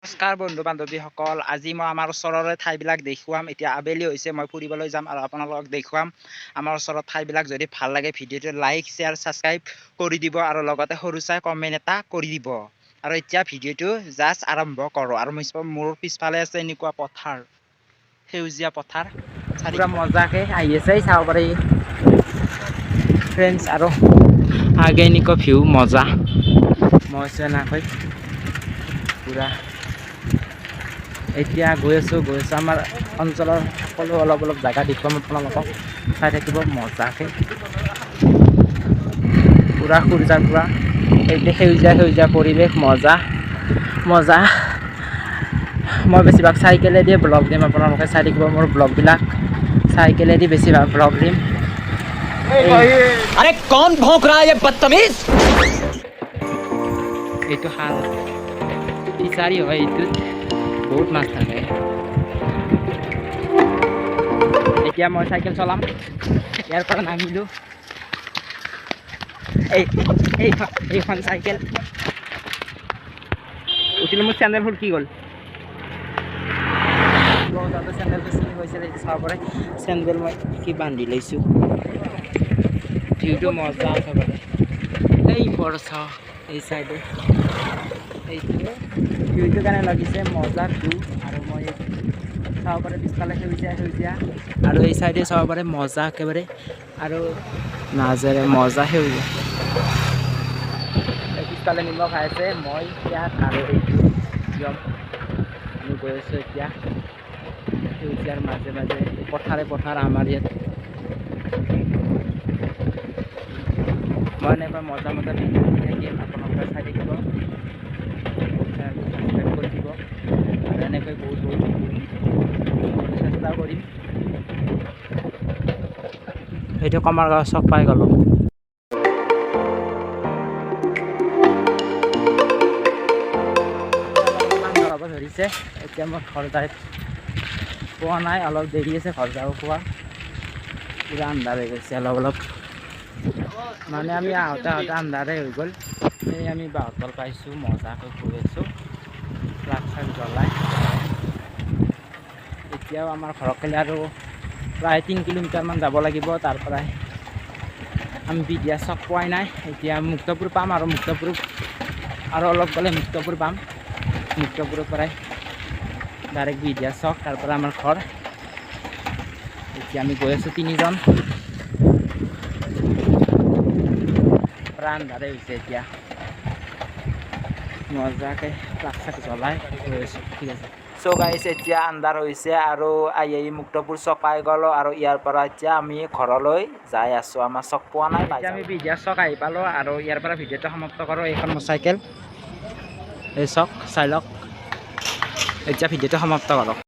নমস্কাৰ বন্ধু বান্ধৱীসকল, আজি মই আমাৰ ওচৰৰে ঠাইবিলাক দেখুৱাম। এতিয়া আবেলি হৈছে, মই ফুৰিবলৈ যাম আৰু আপোনালোকক দেখুৱাম আমাৰ ওচৰৰ ঠাইবিলাক। যদি ভাল লাগে, ভিডিঅ'টো লাইক, শ্বেয়াৰ, ছাবস্ক্ৰাইব কৰি দিব আৰু লগতে সৰু চাই কমেণ্ট এটা কৰি দিব। আৰু এতিয়া ভিডিঅ'টো জাষ্ট আৰম্ভ কৰোঁ। আৰু মই মোৰ পিছফালে আছে এনেকুৱা পথাৰ, সেউজীয়া পথাৰ, পূৰা মজাকৈ আহি আছে, চাব পাৰি ফ্ৰেণ্ডছ। আৰু আগে এনেকুৱা ভিউ মজা, মই আছোঁ এনেকৈ পূৰা। এতিয়া গৈ আছোঁ, গৈ আছোঁ। আমাৰ অঞ্চলৰ সকলো অলপ অলপ জেগা দেখুৱাম আপোনালোকক, চাই থাকিব মজাকৈ। পূৰা সূৰ্যাৰ পূৰা এইটো সেউজীয়া সেউজীয়া পৰিৱেশ, মজা মজা। মই বেছিভাগ চাইকেলেদিয়ে ব্লগ দিম, আপোনালোকে চাই থাকিব মোৰ ব্লগবিলাক। চাইকেলেদি বেছিভাগ ব্লগ দিম। अरे, कौन भौंक रहा है ये बदतमीज? এইটো খাল, ফিচাৰী হয়, এইটোত বহুত মাছ থাকে। এতিয়া মই চাইকেল চলাম। ইয়াৰ পৰা নামিলোঁ। এই এইখন চাইকেল উঠিলোঁ। মোৰ চেণ্ডেল সুলকি গ'ল। যাওঁতে চেণ্ডেলটো ছিঙি গৈছিল। এইটো চাব পাৰে, চেণ্ডেল মই কি বান্ধি লৈছোঁ। ভিউটো মজা একেবাৰে। এই বৰ চাওঁ, এই চাইডে এইটো ভিউটো কেনে লাগিছে? মজা ভিউ। আৰু মই চাব পাৰে, পিছফালে সেউজীয়া সেউজীয়া আৰু এই চাইডে চাব পাৰে, মজা একেবাৰে। আৰু মাজেৰে মজা সেউজীয়া। এই পিছফালে নিমখ খাই আছে, মই ইয়াত আৰু এইটো নিয়ম। আমি গৈ আছোঁ এতিয়া সেউজীয়াৰ মাজে মাজে, পথাৰে পথাৰ আমাৰ ইয়াত। মই এনেকৈ মজা মজা ভিডিঅ' দি থাকিম, আপোনালোকে চাই থাকিব, ছাবস্ক্ৰাইব কৰি দিব। আৰু এনেকৈ বহুত বহুত ভিডিঅ' চেষ্টা কৰিম। এইটো কমাৰগাঁও চক পাই গ'লোঁ। হ'ব ধৰিছে। এতিয়া মই ঘৰ যাই পোৱা নাই, অলপ দেৰি আছে ঘৰ যাব পোৱা। পূৰা আন্ধাৰ হৈ গৈছে অলপ অলপ। মানে আমি আহোঁতে আহোঁতে আন্ধাৰে হৈ গ'ল। এই আমি বাহঁতল পাইছোঁ, মজাকৈ গৈ আছোঁ ফ্লাগ চাগ জ্বলাই। এতিয়াও আমাৰ ঘৰক গ'লে আৰু প্ৰায় 3 কিলোমিটাৰমান যাব লাগিব। তাৰ পৰাই আমি বিদ্যা চক পোৱাই নাই। এতিয়া মুক্তপুৰ পাম আৰু মুক্তপুৰ আৰু অলপ গ'লে মুক্তপুৰ পাম। মুক্তপুৰৰ পৰাই ডাইৰেক্ট বিদ্যা চক, তাৰ পৰা আমাৰ ঘৰ। এতিয়া আমি গৈ আছোঁ তিনিজন। পূৰা আন্ধাৰে হৈছে এতিয়া। মজাকৈ ফ্লাগ চাক জ্বলাই গৈ আছোঁ। ঠিক আছে। চ' গাইছ, এতিয়া আন্ধাৰ হৈছে আৰু আহি আহি মুক্তপুৰ চক পাই গ'লোঁ আৰু ইয়াৰ পৰা এতিয়া আমি ঘৰলৈ যাই আছোঁ। আমাৰ চক পোৱা নাই। এতিয়া আমি বিদ্যা চক আহি পালোঁ আৰু ইয়াৰ পৰা ভিডিঅ'টো সমাপ্ত কৰোঁ। এইখন মোৰ চাইকেল, এই চক চাই লওক। এতিয়া ভিডিঅ'টো সমাপ্ত কৰক।